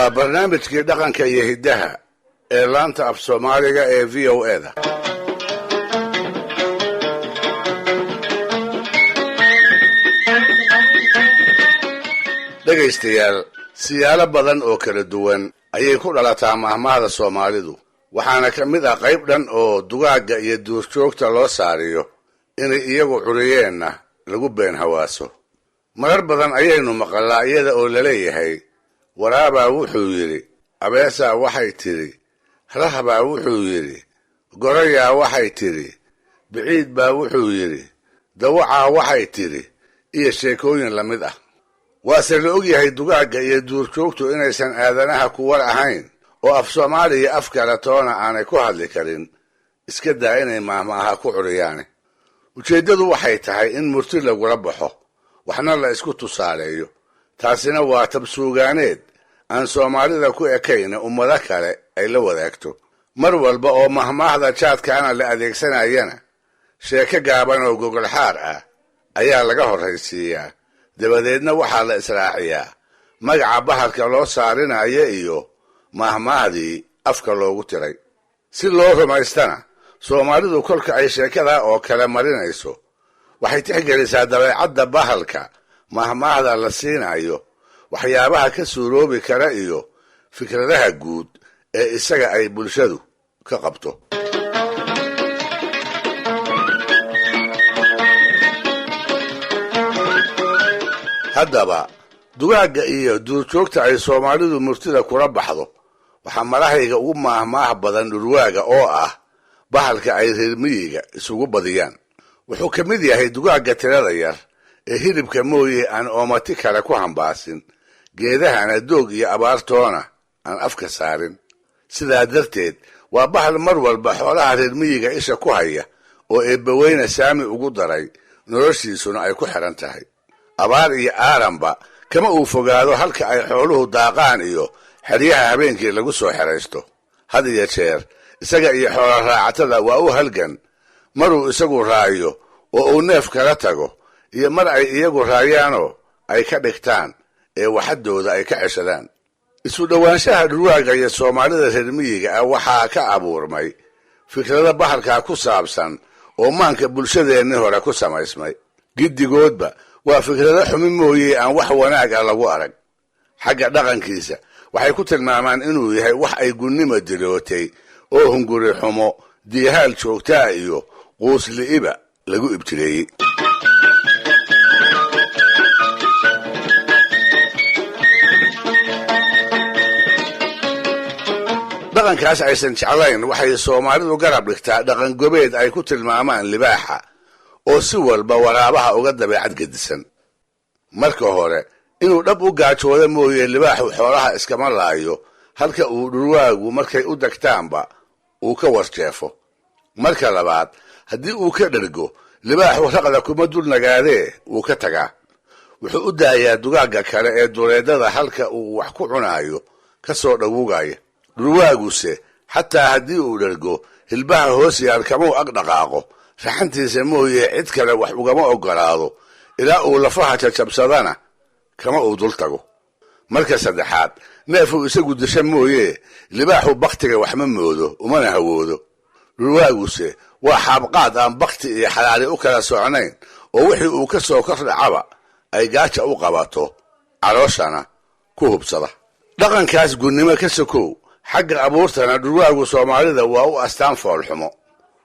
Waa barnaamijkii dhaqanka iyo hiddaha ee laanta af Soomaaliga ee VOA-da. Dhegaystayaal, siyaalo badan oo kala duwan ayay ku dhalataa mahmaahda Soomaalidu, waxaana ka mid ah qayb dhan oo dugaagga iyo duurjoogta loo saariyo inay iyagu curiyeenna lagu been hawaaso. Marar badan ayaynu maqalaa iyada oo laleeyahay waraabaa wuxuu yidhi, abeesaa waxay tidhi, rahbaa wuxuu yidhi, gorayaa waxay tidhi, biciid baa wuxuu yidhi, dawacaa waxay tidhi, iyo sheekooyin la mid ah. Waase la og yahay dugaagga iyo duurjoogtu inaysan aadanaha ku war ahayn oo af Soomaaliya af kale toona aanay ku hadli karin, iska daa inay maahmaaha ku curiyaane. Ujeeddadu waxay tahay in murti lagula baxo, waxna la isku tusaaleeyo. Taasina waa tabsuugaaneed aan Soomaalida ku ekayna ummado kale ay la wadaagto. Mar walba oo mahmaahda jaadkaana la adeegsanayana, sheeko gaaban oo gogolxaar ah ayaa laga horraysiiyaa, dabadeedna waxaa la israaciyaa magaca bahalka loo saarinayo iyo mahmaahdii afka loogu tiray. Si loo rumaystana, Soomaalidu kolka ay sheekadaa oo kale marinayso waxay tixgelisaa dabeecadda bahalka mahmaahda la siinayo, waxyaabaha ka suuroobi kara iyo fikradaha guud ee isaga ay bulshadu ka qabto. Haddaba dugaagga iyo duurjoogta ay Soomaalidu murtida kula baxdo waxaa malahayga ugu maahmaah badan dhurwaaga, oo ah bahalka ay reer miyiga isugu badiyaan. Wuxuu ka mid yahay dugaagga tirada yar ee hilibka mooye aan oomati kale ku hambaasin, geedahana doog iyo abaartoona aan afka saarin. Sidaa darteed waa bahal mar walba xoolaha reer miyiga isha ku haya oo eebbaweyne saami ugu daray, noloshiisuna ay ku xidhan tahay. Abaar iyo aaranba kama uu fogaado halka ay xooluhu daaqaan iyo xeryaha habeenkii lagu soo xeraysto. Had iyo jeer isaga iyo xoola raacatada waa u halgan, maruu isagu raayo oo uu neef kala tago iyo mar ay iyagu raayaanoo ay ka dhigtaan ee waxadooda ay ka ceshadaan. Isu dhowaanshaha dhurwaaga iyo Soomaalida reer miyiga ah waxaa ka abuurmay fikrado bahalkaa ku saabsan oo maanka bulshadeennii hore ku samaysmay. Giddigoodba waa fikrado xumi mooye aan wax wanaag ah lagu arag. Xagga dhaqankiisa waxay ku tilmaamaan inuu yahay wax ay gunnima dilootay oo hunguri xumo, diihaal joogtaa iyo quusli'iba lagu ibtileeyey. Dhaqankaas aysan jeclayn waxay Soomaalidu garab dhigtaa dhaqan gobeed ay ku tilmaamaan libaaxa oo si walba waraabaha uga dabeecad gedisan. Marka hore, inuu dhab u gaajooda mooye libaaxu xoolaha iskama laayo, halka uu dhurwaagu markay u degtaanba uu ka warjeefo. Marka labaad, haddii uu ka dhergo, libaaxu raqda kuma dul nagaadee wuu ka tagaa. Wuxuu u daayaa dugaagga kale ee duleedada halka uu wax ku cunaayo ka soo dhawugaya. Dhurwaaguse xataa haddii uu dhergo, hilbaha hoos yaal kamuu ag dhaqaaqo, raxantiisa mooye cid kale wax ugama ogolaado, ilaa uu lafaha jajabsadana kama uu dul tago. Marka saddexaad, neefuu isagu disha mooye libaaxu bakhtiga wax ma moodo umana hawoodo. Dhurwaaguse waa xaabqaad aan bakhti iyo xalaali u kala socnayn oo wixii uu ka soo kor dhacaba ay gaaja u qabato, calooshana ku hubsada. Dhaqankaas gunnimo ka sokow, xagga abuurtana dhurwaagu Soomaalida waa u astaan foolxumo.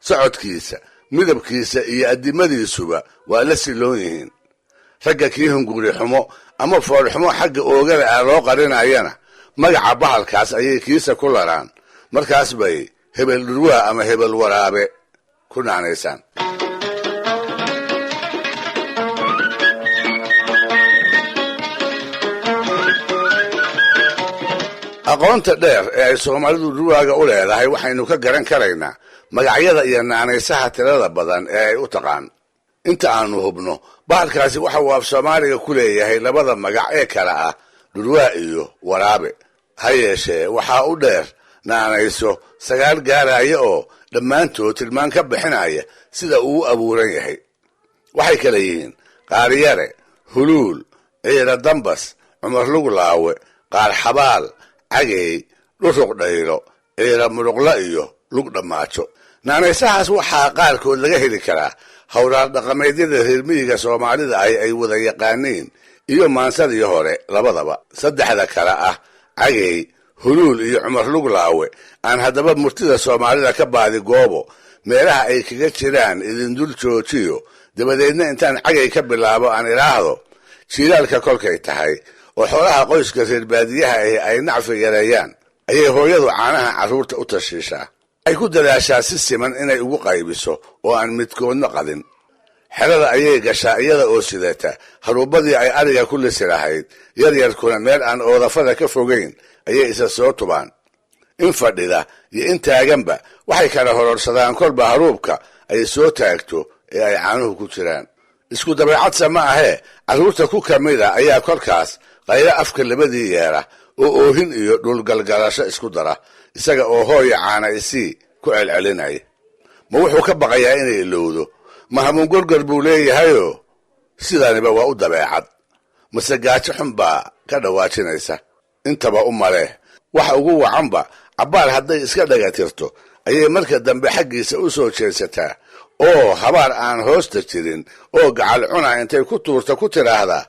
Socodkiisa, midabkiisa iyo addimadiisuba waa la siloon yihiin. Ragga kii hunguri xumo ama foolxumo xagga oogada ah loo qarinayana magaca bahalkaas ayay kiisa ku laraan, markaas bay hebel dhurwaa ama hebel waraabe ku naanaysaan. Aqoonta dheer ee ay Soomaalidu dhurwaaga u leedahay waxaynu ka garan karaynaa magacyada iyo naanaysaha tirada badan ee ay u taqaan. Inta aanu hubno, bahalkaasi waxa uu af Soomaaliga ku leeyahay labada magac ee kala ah dhurwaa iyo waraabe. Ha yeeshee waxaa u dheer naanayso 9 gaaraya oo dhammaantood tilmaan ka bixinaya sida uu u abuuran yahay. Waxay kala yihiin Qaaryare, Huluul, Ciira Dambas, Cumar Luglaawe, Qaar Xabaal, Cagey, Dhuruq Dhaylo, Ciira Muruqla iyo Lug Dhammaajo. Naanaysahaas waxaa qaarkood laga heli karaa hawraar dhaqameedyada reermiyiga Soomaalida ahi ay wada yaqaaniin iyo maansadii hore labadaba. Saddexda kale ah Cagey, Huluul iyo Cumar Luglaawe aan haddaba murtida Soomaalida ka baadi goobo meelaha ay kaga jiraan idin dul joojiyo. Dabadeedna intaan Cagay ka bilaabo aan idhaahdo: jiilaalka kolkay tahay oo xoolaha qoyska reer baadiyaha ahi ay nacfi yareeyaan, ayay hooyadu caanaha carruurta u tashiishaa. Ay ku dadaashaa si siman inay ugu qaybiso oo aan midkoodna qadin. Xerada ayay gashaa iyada oo sidata haruubadii ay ariga ku lisi lahayd. Yaryarkuna meel aan oodafada ka fogayn ayay isa soo tubaan. In fadhida iyo in taaganba waxay kala hororsadaan kolba haruubka ay soo taagto ee ay caanuhu ku jiraan. Isku dabeecadsa ma ahee, carruurta ku ka mid a ayaa kolkaas qaylo afka labadii yeera oo oohin iyo dhulgalgalasho isku dara, isaga oo hooya caana isii ku celcelinaya. Ma wuxuu ka baqayaa inay ilowdo? Ma hamuun gorgor buu leeyahayoo sidaaniba waa u dabeecad? Mase gaajo xun baa ka dhawaajinaysa? Intaba u malee. Waxa ugu wacanba, cabbaar hadday iska dhagatirto ayay marka dambe xaggiisa u soo jeedsataa oo habaar aan hoosta jirin oo gacal cuna intay ku tuurta ku tidhaahdaa: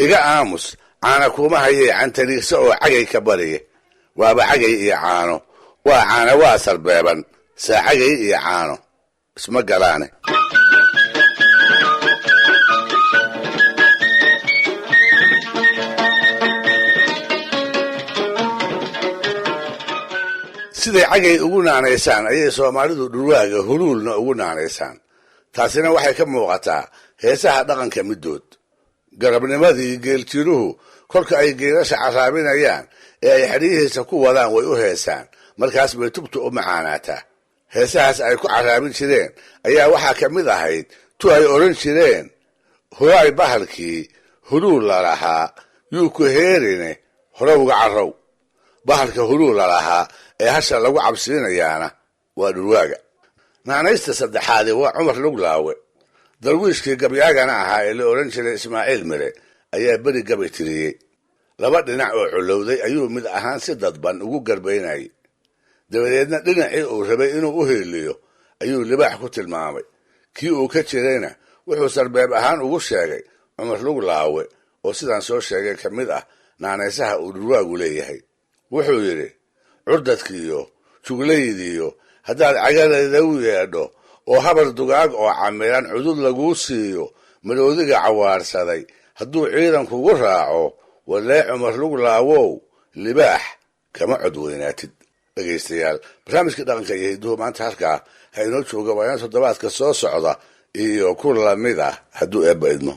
"Iga aamus, caana kuma hayee, cantariigsa oo Cagay ka bariye." Waaba Cagay iyo caano, waa caana waa sarbeeban saa Cagay iyo caano isma galaane. Siday Cagay ugu naanaysaan ayay Soomaalidu dhurwaaga Huluulna ugu naanaysaan. Taasina waxay ka muuqataa heesaha dhaqanka middood. Garabnimadii geeljiruhu kolka ay geelasha carraabinayaan ee ay xeryihiisa ku wadaan way u heesaan, markaas bay tubta u macaanaataa. Heesahaas ay ku carraabin jireen ayaa waxaa ka mid ahayd tu ay odhan jireen: "Huraay bahalkii Huluul la lahaa, yuu ku heerine horowga carrow." Bahalka Huluul la lahaa ee hasha lagu cabsiinayaana waa dhurwaaga. Naanaysta saddexaadi waa Cumar Luglaawe. Darwiishkii gabyaagana ahaa ee la odhan jiray Ismaaciil Mire ayaa beri gabay tiriyey. Laba dhinac oo colowday ayuu mid ahaan si dadban ugu garbaynayay. Dabadeedna dhinacii uu rabay inuu u hiiliyo ayuu libaax ku tilmaamay, kii uu ka jirayna wuxuu sarbeeb ahaan ugu sheegay Cumar Luglaawe, oo sidaan soo sheegay ka mid ah naanaysaha uu dhurwaagu leeyahay. Wuxuu yidhi: "Curdadkiiyo juglaydiiyo haddaad cagadeeda u yeedho oo habar dugaag oo camiran cudud laguu siiyo, maroodiga cawaarsaday hadduu ciidan kugu raaco, walee Cumar Luglaawow libaax kama cod weynaatid." Dhegaystayaal, barnaamijka dhaqanka iyo hidduhu maanta halkaa ha inoo jooga. Waa inaan toddobaadka soo socda iyo ku lamid ah hadduu Eebba idmo.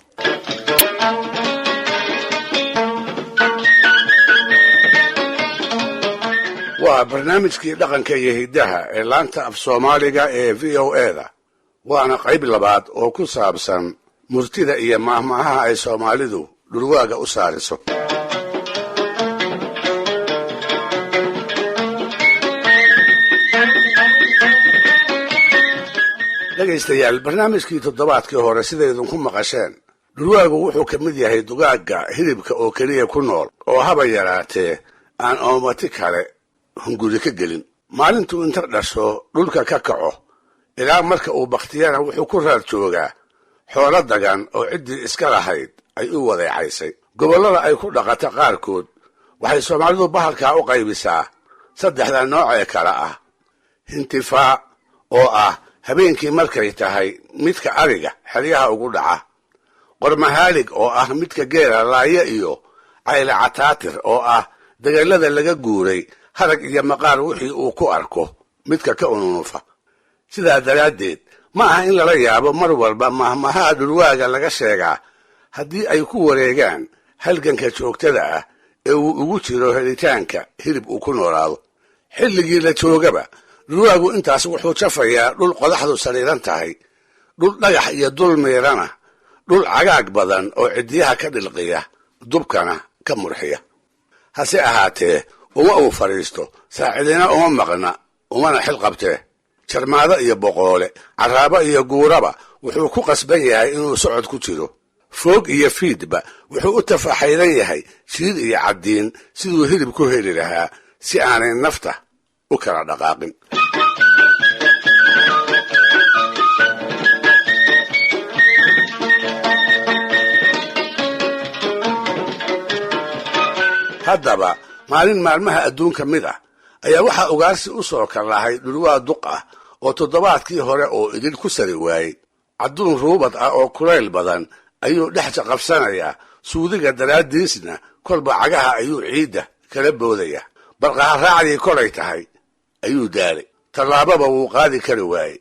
Waa barnaamijkii dhaqanka iyo hiddaha ee laanta af Soomaaliga ee VOA-da, waana qayb labaad oo ku saabsan murtida iyo maahmaahaha ay Soomaalidu dhurwaaga u saariso. Dhegaystayaal, barnaamijkii toddobaadkii hore sida idinku maqasheen, dhurwaagu wuxuu ka mid yahay dugaagga hilibka oo keliya ku nool oo haba yaraatee aan oomati kale hunguri ka gelin. Maalintuu inta dhasho dhulka ka kaco ilaa marka uu bakhtiyana wuxuu ku raar joogaa xoolo dagan oo ciddii iska lahayd ay u wadeecaysay. Gobollada ay ku dhaqata qaarkood waxay Soomaalidu bahalkaa u qaybisaa saddexda nooc ee kale ah: hintifaa oo ah habeenkii markay tahay midka ariga xeryaha ugu dhaca, qormahaalig oo ah midka geela laaya, iyo cayle cataatir oo ah dagallada laga guuray harag iyo maqaar wixii uu ku arko midka ka ununufa. Sidaa daraaddeed ma aha in lala yaabo mar walba mahmahaha dhurwaaga laga sheegaa haddii ay ku wareegaan halganka joogtada ah ee uu ugu jiro helitaanka hilib uu ku noolaado. Xilligii la joogaba dhurwaagu intaas wuxuu jafayaa dhul qodaxdu sariiran tahay, dhul dhagax iyo dul miirana, dhul cagaag badan oo ciddiyaha ka dhilqiya, dubkana ka murxiya. Hase ahaatee uma uu fadhiisto, saacidina uma maqna, umana xil qabtee. Jarmaado iyo boqoole, carraabo iyo guuraba wuxuu ku qasban yahay inuu socod ku jiro. Foog iyo fiidba wuxuu u tafaxaydan yahay jiid iyo caddiin siduu hilib ku heli lahaa, si aanay nafta u kala dhaqaaqin. Haddaba maalin maalmaha adduunka mid ah ayaa waxaa ugaarsi u soo kallahay dhulwaa duq ah oo toddobaadkii hore oo idin ku sari waayey. Cadduun ruubad ah oo kulayl badan ayuu dhex jaqabsanayaa, suudiga daraaddiisna kolba cagaha ayuu ciidda kala boodayaa. Barqaharaacdii kolay tahay ayuu daalay, tallaababa wuu qaadi kari waayey.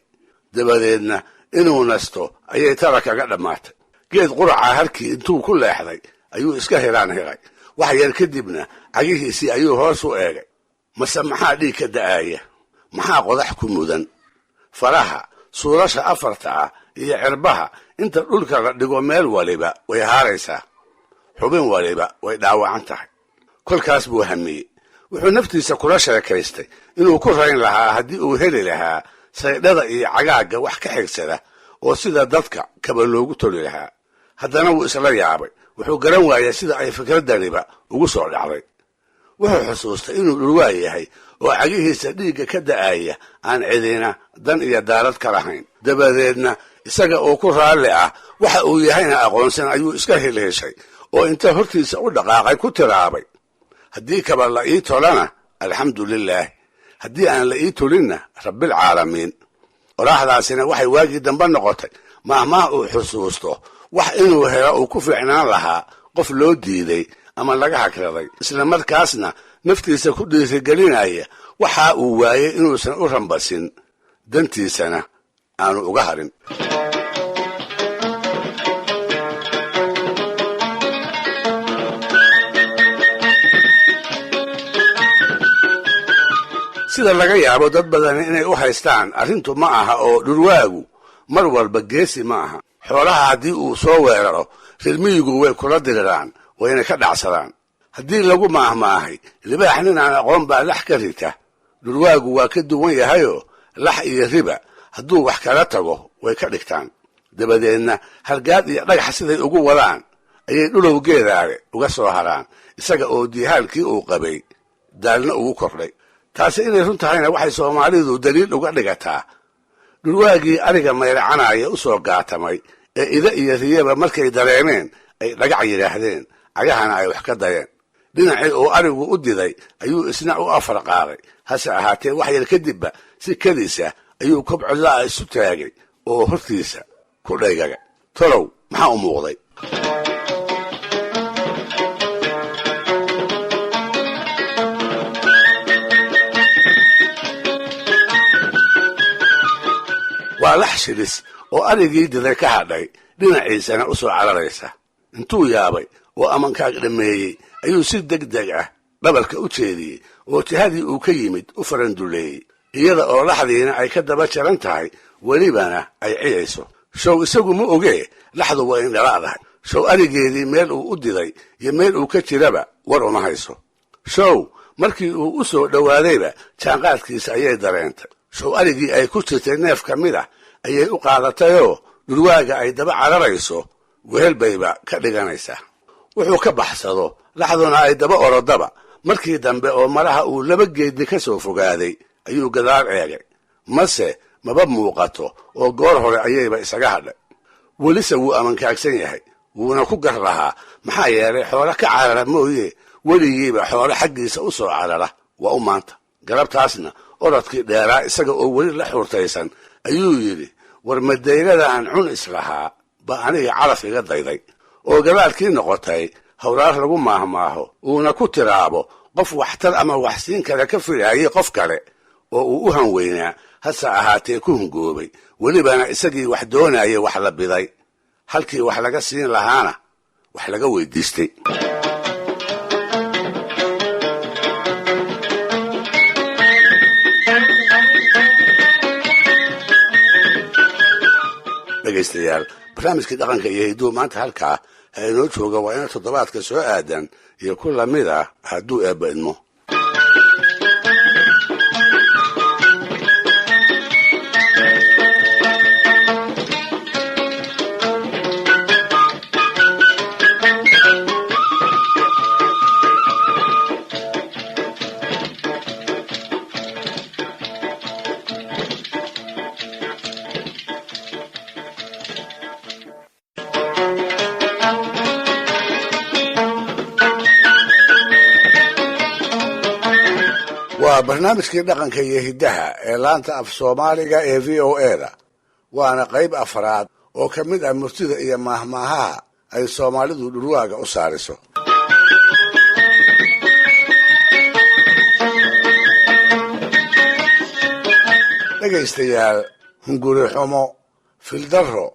Dabadeedna inuu nasto ayay tara kaga dhammaatay. Geed quraca harkii intuu ku leexday ayuu iska hiraan hiray. Wax yar kadibna cagihiisii ayuu hoos u eegay. Mase maxaa dhiig ka da'aaya? Maxaa qodax ku mudan? Faraha, suulasha afarta ah iyo cirbaha inta dhulka la dhigo meel waliba way haaraysaa, xubin waliba way dhaawacan tahay. Kolkaas buu hamiyey. Wuxuu naftiisa kula sheekaystay inuu ku rayn lahaa haddii uu heli lahaa saydhada iyo cagaagga wax ka xigsada oo sida dadka kaba loogu toli lahaa. Haddana wuu isla yaabay. Wuxuu garan waayay sida ay fikraddaniba ugu soo dhacday. Wuxuu xusuustay inuu dhulwaa yahay oo cagihiisa dhiigga ka da'aya aan cidina dan iyo daarad ka lahayn. Dabadeedna isaga oo ku raalli ah waxa uu yahayna aqoonsan ayuu iska hilheshay oo inta hortiisa u dhaqaaqay ku tiraabay, haddii kaba la ii tolana alxamdu lilaah, haddii aan la ii tolinna rabbilcaalamiin. Qoraaxdaasina waxay waagii dambe noqotay maahmaah uu xusuusto wax inuu helo uu ku fiicnaan lahaa qof loo diiday ama laga hagraday, isla markaasna naftiisa ku dhiirigelinaya waxa uu waayey inuusan u rambasin, dantiisana aanu uga harin. Sida laga yaabo dad badani inay u haystaan, arrintu ma aha oo dhurwaagu mar walba geesi ma aha. Xoolaha haddii uu soo weeraro, reermiyigu way kula diriraan, wayna ka dhacsadaan. Haddii lagu maahmaahay libaax nin aan aqoon baa lax ka rita, dhurwaagu waa ka duwan yahayoo lax iyo riba hadduu wax kala tago way ka dhigtaan. Dabadeedna halgaad iyo dhagax siday ugu wadaan ayay dhulow geedaale uga soo haraan, isaga oo diihaalkii uu qabay daalna ugu kordhay. Taasi inay run tahayna waxay Soomaalidu daliil uga dhigataa dhurwaagii ariga mayracanaya u soo gaatamay ee ida iyo riyaba markay dareemeen ay dhagac yidhaahdeen, cagahana ay wax ka dayeen. Dhinacii uu arigu u diday ayuu isna u afar qaaday. Hase ahaatee wax yar kadibba si kedisa ayuu kobcodlaa isu taagay oo hortiisa ku dhaygaga. Tolow maxaa u muuqday? Waa lax shilis oo arigii diday ka hadhay, dhinaciisana u soo cararaysa. Intuu yaabay oo amankaag dhammeeyey ayuu si deg deg ah dhabarka u jeediyey oo jihadii uu ka yimid u faranduleeyey, iyada oo laxdiina ay ka daba jaran tahay, welibana ay ciyayso. Show isagu ma ogee laxdu waa indhalaadahay. Show arigeedii meel uu u diday iyo meel uu ka jiraba war uma hayso. Show markii uu u soo dhowaadayba jaanqaadkiisa ayay dareentay. Show arigii ay ku jirtay neef ka mid ah ayay u qaadatayoo dhurwaaga ay daba cararayso wehel bayba ka dhiganaysaa. Wuxuu ka baxsado laxduna ay daba orodaba. Markii dambe oo malaha uu laba geeddi ka soo fogaaday ayuu gadaal eegay, mase maba muuqato oo goor hore ayayba isaga hadhay. Welise wuu amankaagsan yahay, wuuna ku gar lahaa, maxaa yeelay xoolo ka carara mooye weligiiba xoolo xaggiisa u soo carara waa u maanta. Galabtaasna orodkii dheeraa isaga oo weli la xurtaysan ayuu yidhi, war madayladaan cun islahaa ba aniga calaf iga dayday, oo gabaalkii noqotay hawraar lagu maahmaaho uuna ku tiraabo qof waxtar ama waxsiin kale ka filaayay qof kale oo uu u hanweynaa, hase ahaatee ku hungoobay, welibana isagii wax doonayay wax la biday, halkii wax laga siin lahaana wax laga weydiistay. Dhegaystayaal, barnaamijkii dhaqanka iyo hidduu maanta halkaa ha inoo jooga. Waa ina toddobaadka soo aadan iyo ku lamid ah hadduu eebba idmo. Waa barnaamijkii dhaqanka iyo hiddaha ee laanta af soomaaliga ee VOA-da, waana qayb afraad oo ka mid ah murtida iyo maahmaahaha ay soomaalidu dhurwaaga u saariso. Dhegaystayaal, hunguri xumo, fildarro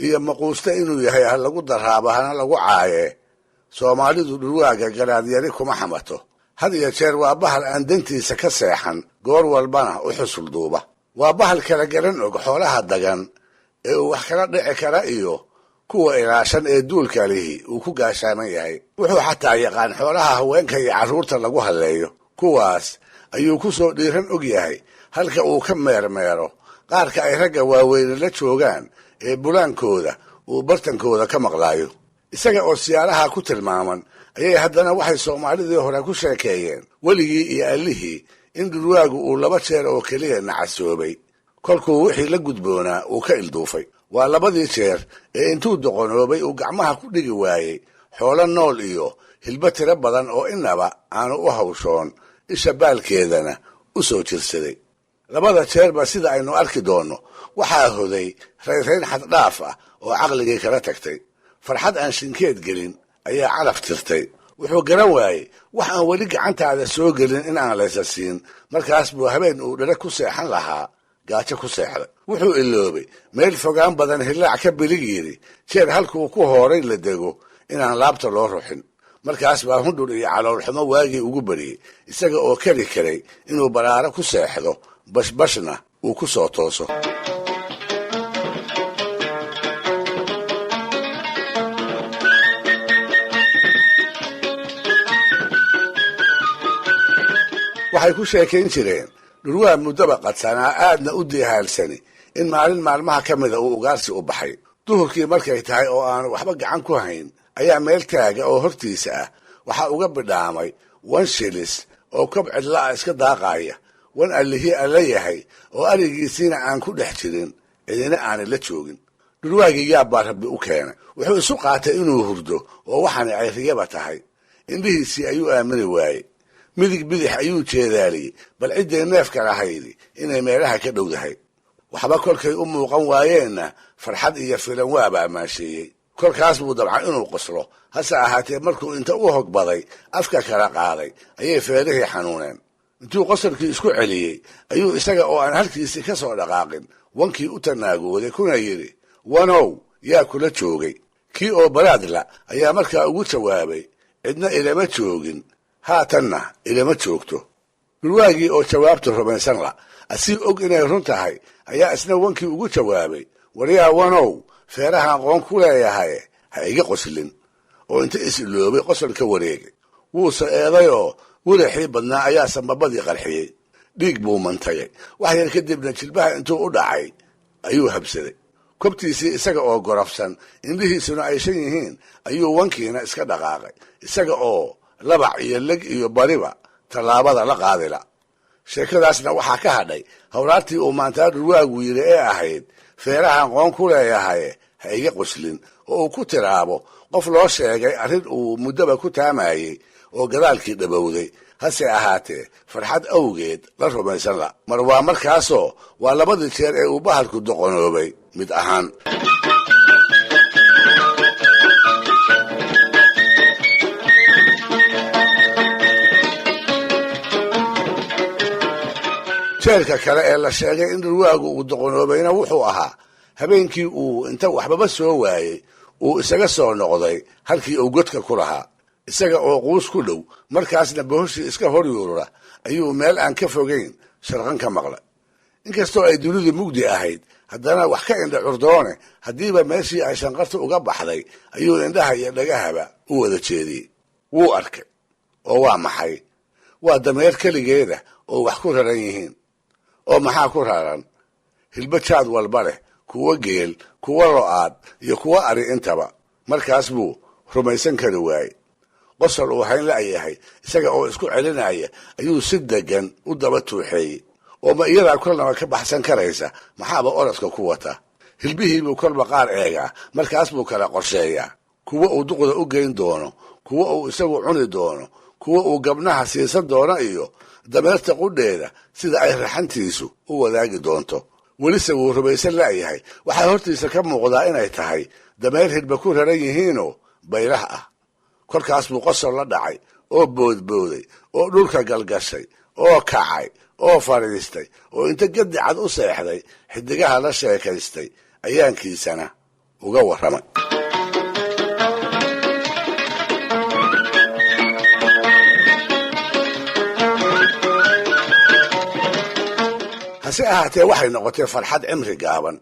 iyo maquuste inuu yahay ha lagu daraabo hana lagu caaye, soomaalidu dhurwaaga garaadyari kuma xamato. Had iyo jeer waa bahal aan dantiisa ka seexan, goor walbana u xusul duuba. Waa bahal kala garan og xoolaha dagan ee uu wax kala dhici kara iyo kuwa ilaashan ee duulka lihi uu ku gaashaaman yahay. Wuxuu xataa yaqaan xoolaha haweenka iyo carruurta lagu halleeyo. Kuwaas ayuu ku soo dhiiran og yahay halka uu ka meermeero qaarka ay ragga waaweyne la joogaan ee bulaankooda uu bartankooda ka maqlaayo. Isaga oo siyaalaha ku tilmaaman ayay haddana waxay soomaalidii hore ku sheekeeyeen weligii iyo allihii in dhurwaagu uu 2 jeer oo keliya nacasoobay kolkuu wixii la gudboonaa uu ka ilduufay. Waa labadii jeer ee intuu doqonoobay uu gacmaha ku dhigi waayey xoolo nool iyo hilbo tiro badan oo inaba aanu u hawshoon, isha baalkeedana u soo jirsaday. Labada jeerba sida aynu arki doonno waxaa hoday rayrayn xaddhaaf ah oo caqligii kala tagtay. Farxad aan shinkeed gelin ayaa calaf tirtay. Wuxuu garan waayey wax aan weli gacantaada soo gelin in aan laysa siin. Markaas buu habeen uu dhare ku seexan lahaa gaajo ku seexday. Wuxuu iloobay meel fogaan badan hillaac ka bilig yidhi jeer halkuu ku hooray la dego inaan laabta loo ruxin. Markaas baa hundhur iyo caloolxumo waagii ugu bariyey, isaga oo kari karay inuu baraaro ku seexdo, bashbashna uu ku soo tooso. Waxay ku sheekayn jireen dhurwaa muddaba qadsanaa aadna u diihaalsani in maalin maalmaha ka mida uu ugaarsi u baxay. Duhurkii markay tahay oo aanu waxba gacan ku hayn ayaa meel taaga oo hortiisa ah waxaa uga bidhaamay wan shilis oo kob cidla'a iska daaqaaya, wan allihii alla yahay oo arigiisiina aan ku dhex jirin, cidina aanay la joogin. Dhurwaagii yaab baa rabbi u keenay. Wuxuu isu qaatay inuu hurdo oo waxaanay cayriyaba tahay. Indhihiisii ayuu aamini waayey. Midig bidix ayuu jeedaaliyey bal ciddii neefka lahaydi inay meelaha ka dhowdahay. Waxba kolkay u muuqan waayeenna farxad iyo filan waaba ammaansheeyey. Kolkaas buu dabcan inuu qoslo, hase ahaatee markuu inta u hogbaday afka kala qaaday ayay feerihii xanuuneen. Intuu qosolkii isku celiyey ayuu isaga oo aan halkiisii ka soo dhaqaaqin wankii u tanaagooday kuna yidhi, wanow yaa kula joogay? Kii oo baraadla ayaa markaa ugu jawaabay, cidna ilama joogin, haatanna ilama joogto. Dhurwaagii oo jawaabta rumaysan la asii og inay run tahay ayaa isna wankii ugu jawaabay, waryaa wanow feerahaan qoon ku leeyahay ha iga qoslin, oo inta is iloobay qosol ka wareegay. Wuuse eedayoo wiraxii badnaa ayaa sambabadii qarxiyey. Dhiig buu mantagay. Wax yar kadibna jilbaha intuu u dhacay ayuu habsaday. Kobtiisii isaga oo gorofsan, indhihiisuna ay shan yihiin, ayuu wankiina iska dhaqaaqay, isaga oo labac iyo leg iyo bariba tallaabada la qaadila. Sheekadaasna waxaa ka hadhay hawraartii uu maantaa dhurwaagu yidhi ee ahayd feerahan qoon ku leeyahay ha iga qoslin, oo uu ku tiraabo qof loo sheegay arrin uu muddaba ku taamayey oo gadaalkii dhabowday, hase ahaatee farxad awgeed la rumaysan la. Mar waa markaasoo waa labadii jeer ee uu bahalku doqonoobay mid ahaan. Jeerka kale ee la sheegay in dhurwaagu uu doqonoobayna wuxuu ahaa habeenkii uu inta waxbaba soo waayey uu isaga soo noqday halkii uu godka ku lahaa, isaga oo quus ku dhow. Markaasna bohoshii iska hor yuurura ayuu meel aan ka fogayn sharqan ka maqlay. Inkastoo ay dunidu mugdi ahayd, haddana wax ka indha curdoone haddiiba meeshii ay shanqarta uga baxday ayuu indhaha iyo dhagahaba u wada jeediyey. Wuu arkay oo waa maxay? Waa dameer keligeeda oo wax ku raran yihiin. Oo maxaa ku raran? Hilbo jaad walba leh, kuwa geel, kuwa lo'aad iyo kuwa ari intaba. Markaas buu rumaysan kari waayey. Qosol uu hayn la'yahay isaga oo isku celinaya ayuu si degan u daba tuuxeeyey. Oo ma iyadaa kolnaba ka baxsan karaysa, maxaaba orodka ku wata? Hilbihiibuu kolba qaar eegaa, markaas buu kala qorsheeyaa. Kuwa uu duqda u geyn doono, kuwa uu isagu cuni doono, Kuwa uu gabnaha siisan doono iyo dameerta qudheeda sida ay raxantiisu u wadaagi doonto. Welise wuu rumaysan la'yahay. Waxaa hortiisa ka muuqdaa inay tahay dameer hidba ku raran yihiinoo baylah ah. Kolkaas buu qosol la dhacay oo boodbooday oo dhulka galgashay oo kacay oo fadhiistay oo inta gadi cad u seexday xidigaha la sheekaystay, ayaankiisana uga warramay. Hase ahaatee waxay noqotay farxad cimri gaaban.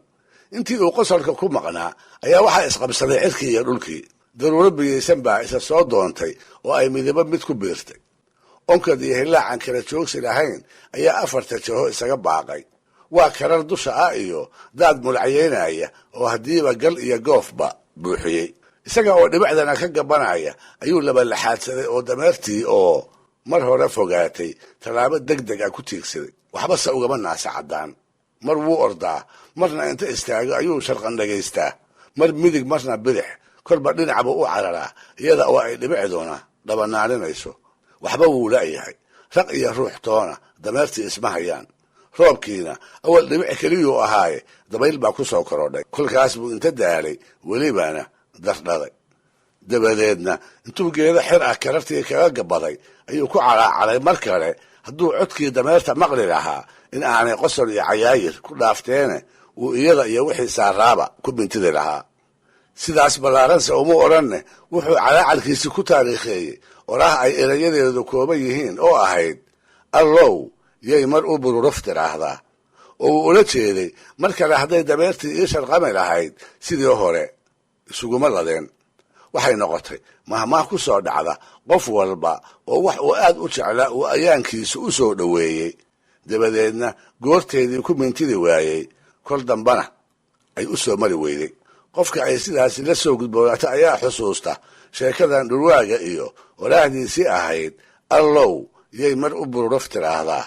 Intii uu qosolka ku maqnaa ayaa waxaa isqabsaday cirkii iyo dhulkii. Daruuro biyaysan baa isa soo doontay oo ay midibo mid ku biirtay. Onkad iyo hillaacan kala joogsi lahayn ayaa afarta jaho isaga baaqay. Waa karar dusha ah iyo daad mulcayeynaya oo haddiiba gal iyo goofba buuxiyey. Isaga oo dhibicdana ka gabanaya ayuu labalaxaadsaday oo dameertii oo mar hore fogaatay tallaabo deg deg ah ku tiigsaday. Waxbase ugama naasa caddaan. Mar wuu ordaa, marna inta istaago ayuu sharqan dhagaystaa, mar midig marna bidix, kolba dhinacba u cararaa iyada oo ay dhibicduna dhabanaaninayso. Waxba wuu la'yahay. Raq iyo ruux toona dameertii isma hayaan. Roobkiina awal dhibic keliyuu ahaaye dabayl baa ku soo korodhay. Kolkaas buu inta daalay welibana dardhaday. Dabadeedna intuu geedo xer ah karartii kaga gabaday ayuu ku calaacaday mar kale hadduu codkii dameerta maqli lahaa in aanay qosol iyo cayaayir ku dhaafteene uu iyada iyo wixii saaraaba ku bintidi lahaa. Sidaas ballaaranse uma odhanne, wuxuu calaacalkiisi ku taariikheeyey oraah ay erayadeedu kooban yihiin oo ahayd allow yay mar u bururuf tiraahdaa, oo uu ula jeeday mar kale hadday dameertii ii sharqami lahayd sidii hore isuguma ladeen. Waxay noqotay mahmaah ku soo dhacda qof walba oo wax uu aad u jeclaa uu ayaankiisu u soo dhoweeyey, dabadeedna goorteedii ku mintidi waayey, kol dambana ay u soo mari weyday. Qofka ay sidaasi la soo gudboonaato ayaa xusuusta sheekadan dhurwaaga iyo oraahdiisii ahayd allow yay mar u bururuf tiraahdaa.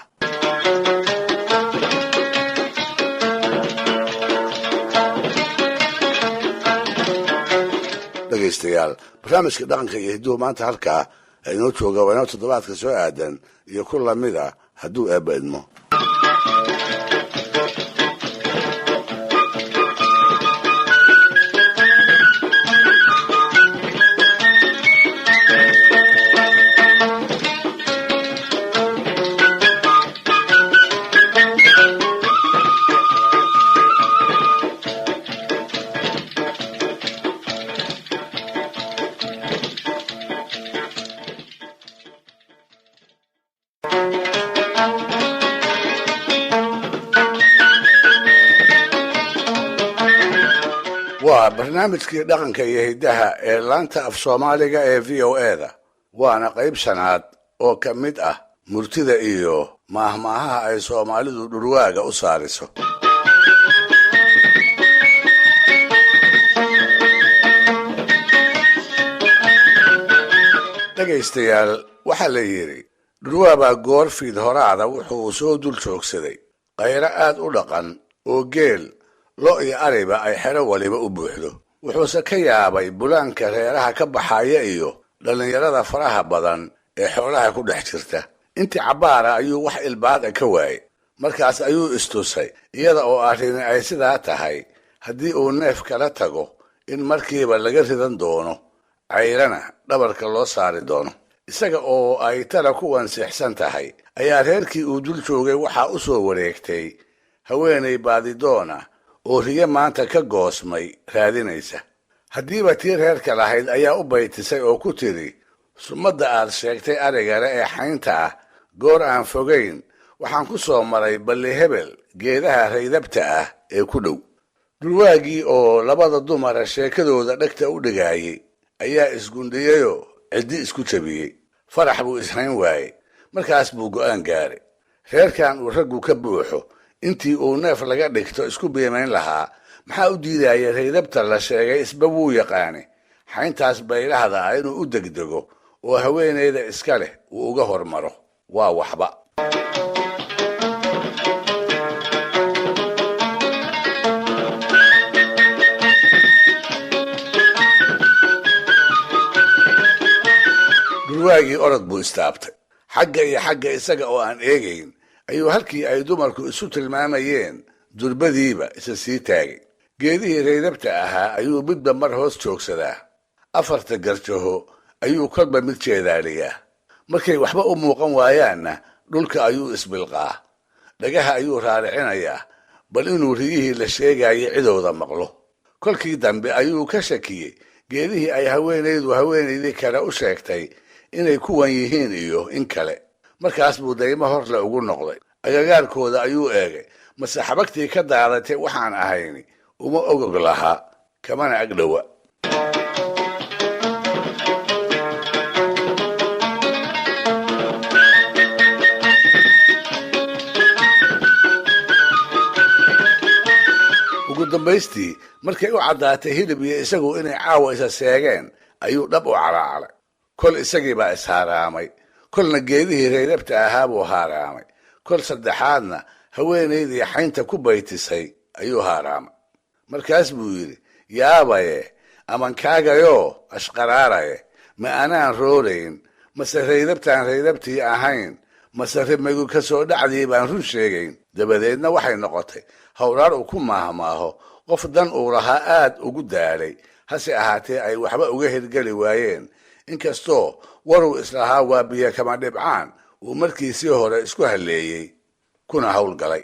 Dhegaystayaal, barnaamijka dhaqanka iyo hidduhu maanta halkaa inoo jooga. Waa inoo toddobaadka soo aadan iyo ku lamid a hadduu eebba idmo. Waa barnaamijkii dhaqanka iyo hiddaha ee laanta af Soomaaliga ee VOA-da, waana qayb shanaad oo ka mid ah murtida iyo maahmaahaha ay Soomaalidu dhurwaaga u saariso. Dhegaystayaal, waxaa la yidhi dhurwaabaa goor fiid horaada wuxuu soo dul joogsaday qayro aad u dhaqan oo geel, lo iyo ariba ay xero waliba u buuxdo. Wuxuuse ka yaabay bulaanka reeraha ka baxaya iyo dhallinyarada faraha badan ee xoolaha ku dhex jirta. Intii cabbaara ayuu wax ilbaada ka waayey. Markaas ayuu istusay iyada oo arrini ay sidaa tahay haddii uu neef kala tago in markiiba laga ridan doono, cayrana dhabarka loo saari doono. Isaga oo ay tala ku wanseexsan tahay ayaa reerkii uu dul joogay waxaa u soo wareegtay haweenay baadidoona oo riyo maanta ka goosmay raadinaysa. Haddiiba tii reerka lahayd ayaa u baytisay oo ku tidhi, sumadda aad sheegtay arigale ee xaynta ah goor aan fogayn waxaan ku soo maray balli hebel geedaha raydabta ah ee ku dhow. Dhurwaagii oo labada dumara sheekadooda dhegta u dhigaayey ayaa isgundhiyeyoo ciddi isku jabiyey. Farax buu ishayn waayey. Markaas buu go'aan gaaray. Reerkan uu raggu ka buuxo intii uu neef laga dhigto isku biimayn lahaa, maxaa u diidaya raydabta la sheegay? Isba wuu yaqaane xayntaas baylahda ah inuu u degdego oo haweenayda iska leh uu uga hormaro waa waxba. Dhurwaagii orod buu istaabtay. Xagga iyo xagga isaga oo aan eegayn ayuu halkii ay dumarku isu tilmaamayeen durbadiiba isa sii taagay. Geedihii raydabta ahaa ayuu midba mar hoos joogsadaa. Afarta garjaho ayuu kolba mid jeedaaliyaa. Markay waxba u muuqan waayaanna dhulka ayuu isbilqaa, dhagaha ayuu raaricinayaa bal inuu riyihii la sheegayay cidooda maqlo. Kolkii dambe ayuu ka shakiyey geedihii ay haweenaydu haweenaydii kale u sheegtay inay kuwan yihiin iyo in kale. Markaas buu daymo horle ugu noqday. Agagaarkooda ayuu eegay, mase xabagtii ka daadatay waxaan ahayni uma ogog laha, kamana agdhowa. Ugu dambaystii markay u caddaatay Hilib iyo isagu inay caawa isa seegeen ayuu dhab u calaacalay. Kol isagii baa ishaaraamay, kolna geedihii rayrabta ahaa buu haaraamay, kol saddexaadna haweenaydii xaynta ku baytisay ayuu haaraamay. Markaas buu yidhi, yaabaye, amankaagayoo ashqaraaraye, ma anaan roorayn, mase raydabtaan raydabtii ahayn, mase rimegu ka soo dhacdii baan run sheegayn? Dabadeedna waxay noqotay hawraar uu ku maahmaaho qof dan uu lahaa aad ugu daalay, hase ahaatee ay waxba uga hirgeli waayeen, inkastoo waruu islahaa waa biyo kama dhibcaan uu markiisii hore isku halleeyey kuna howlgalay.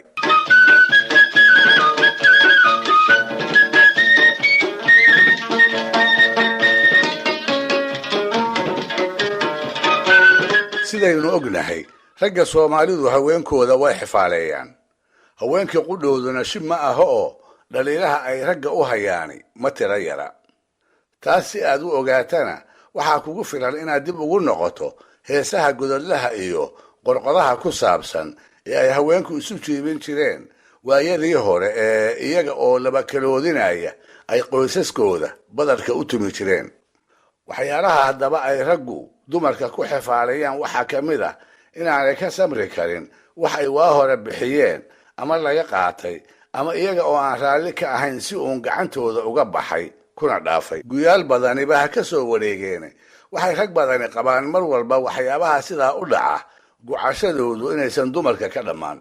Sidaynu ognahay, ragga Soomaalidu haweenkooda way xifaaleeyaan. Haweenkii qudhooduna shib ma aha oo dhaliilaha ay ragga u hayaani ma tiro yara. Taas si aad u ogaatana waxaa kugu filan inaad dib ugu noqoto heesaha gododlaha iyo qorqodaha ku saabsan ee ay haweenku isu jiibin jireen waayadii hore ee iyaga oo labakaloodinaya ay qoysaskooda badarka u tumi jireen. Waxyaalaha haddaba ay raggu dumarka ku xifaalayaan waxaa ka mid ah inaanay ka samri karin wax ay waa hore bixiyeen ama laga qaatay ama iyaga oo aan raalli ka ahayn si uun gacantooda uga baxay kuna dhaafay. Guyaal badaniba ha ka soo wareegeene, waxay rag badani qabaan mar walba waxyaabaha sidaa u dhaca gucashadoodu inaysan dumarka ka dhammaan.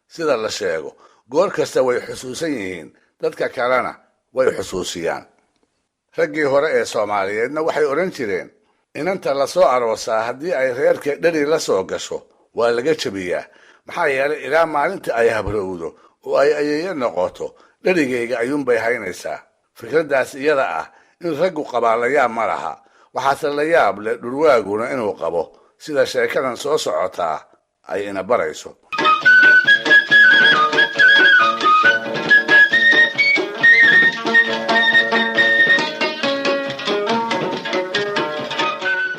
Sida la sheego, goor kasta way xusuusan yihiin, dadka kalena way xusuusiyaan. Raggii hore ee Soomaaliyeedna waxay odhan jireen, inanta lasoo aroosaa haddii ay reerka dheri la soo gasho waa laga jabiyaa, maxaa yeelay ilaa maalinta ay habrowdo oo ay ayeeyo noqoto dherigayga ayuunbay haynaysaa. Fikraddaas iyada ah in raggu qabaa la yaab ma laha, waxaase la yaab leh dhurwaaguna inuu qabo, sida sheekadan soo socotaa ay ina barayso.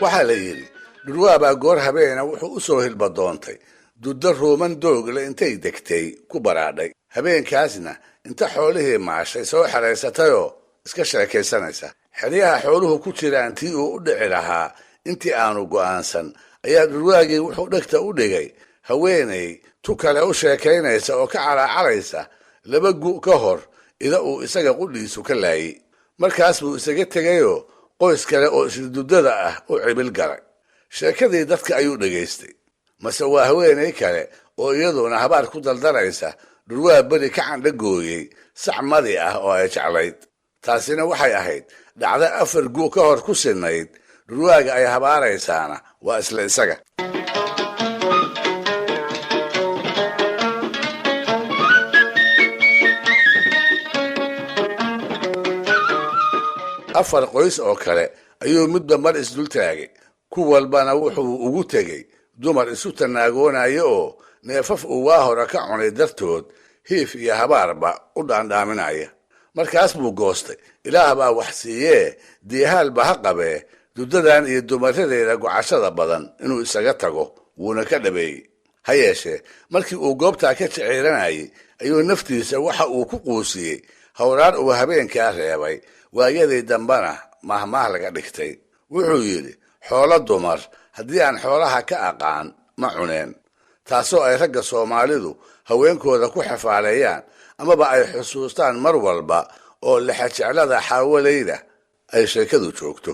Waxaa la yidhi, dhurwaabaa goor habeena wuxuu u soo hilbadoontay duddo ruuman doogle intay degtay ku baraadhay. Habeenkaasna inta xoolihii maashay soo xeraysatayoo iska sheekaysanaysa. Xeryaha xooluhu ku jiraan tii uu u dhici lahaa intii aanu go'aansan ayaa dhurwaagii wuxuu dhegta u dhigay haweenay tu kale u sheekaynaysa oo ka calaacalaysa 2 gu ka hor ida uu isaga qudhiisu ka laayey. Markaas buu isaga tegayoo qoys kale oo isla ah u cibil galay. Sheekadii dadka ayuu dhegaystay, mase waa haweenay kale oo iyaduna habaar ku daldalaysa dhurwaa beri ka candhagooyey sac madi ah oo ay jeclayd. Taasina waxay ahayd dhacdo 4 gu ka hor ku sinayd. Dhurwaaga ay habaaraysaana waa isla isaga. 4 qoys oo kale ayuu midba mar isdul taagay, ku walbana wuxuu ugu tegey dumar isu tanaagoonaya oo neefaf uu waa hore ka cunay dartood hiif iyo habaarba u dhaandhaaminaya. Markaas buu goostay, Ilaah baa wax siiyee, diihaalba ha qabee, duddadan iyo dumaradeeda gocashada badan inuu isaga tago, wuuna ka dhabeeyey. Ha yeeshee markii uu goobtaa ka jeceelanayay ayuu naftiisa waxa uu ku quusiyey hawraar uu habeenkaa reebay, waayadii dambena mahmaah laga dhigtay. Wuxuu yidhi, xoolo dumar haddii aan xoolaha ka aqaan ma cuneen. Taasoo ay ragga Soomaalidu haweenkooda ku xafaaleeyaan amaba ay xusuustaan mar walba oo lexejeclada xaawalayda ay sheekadu joogto.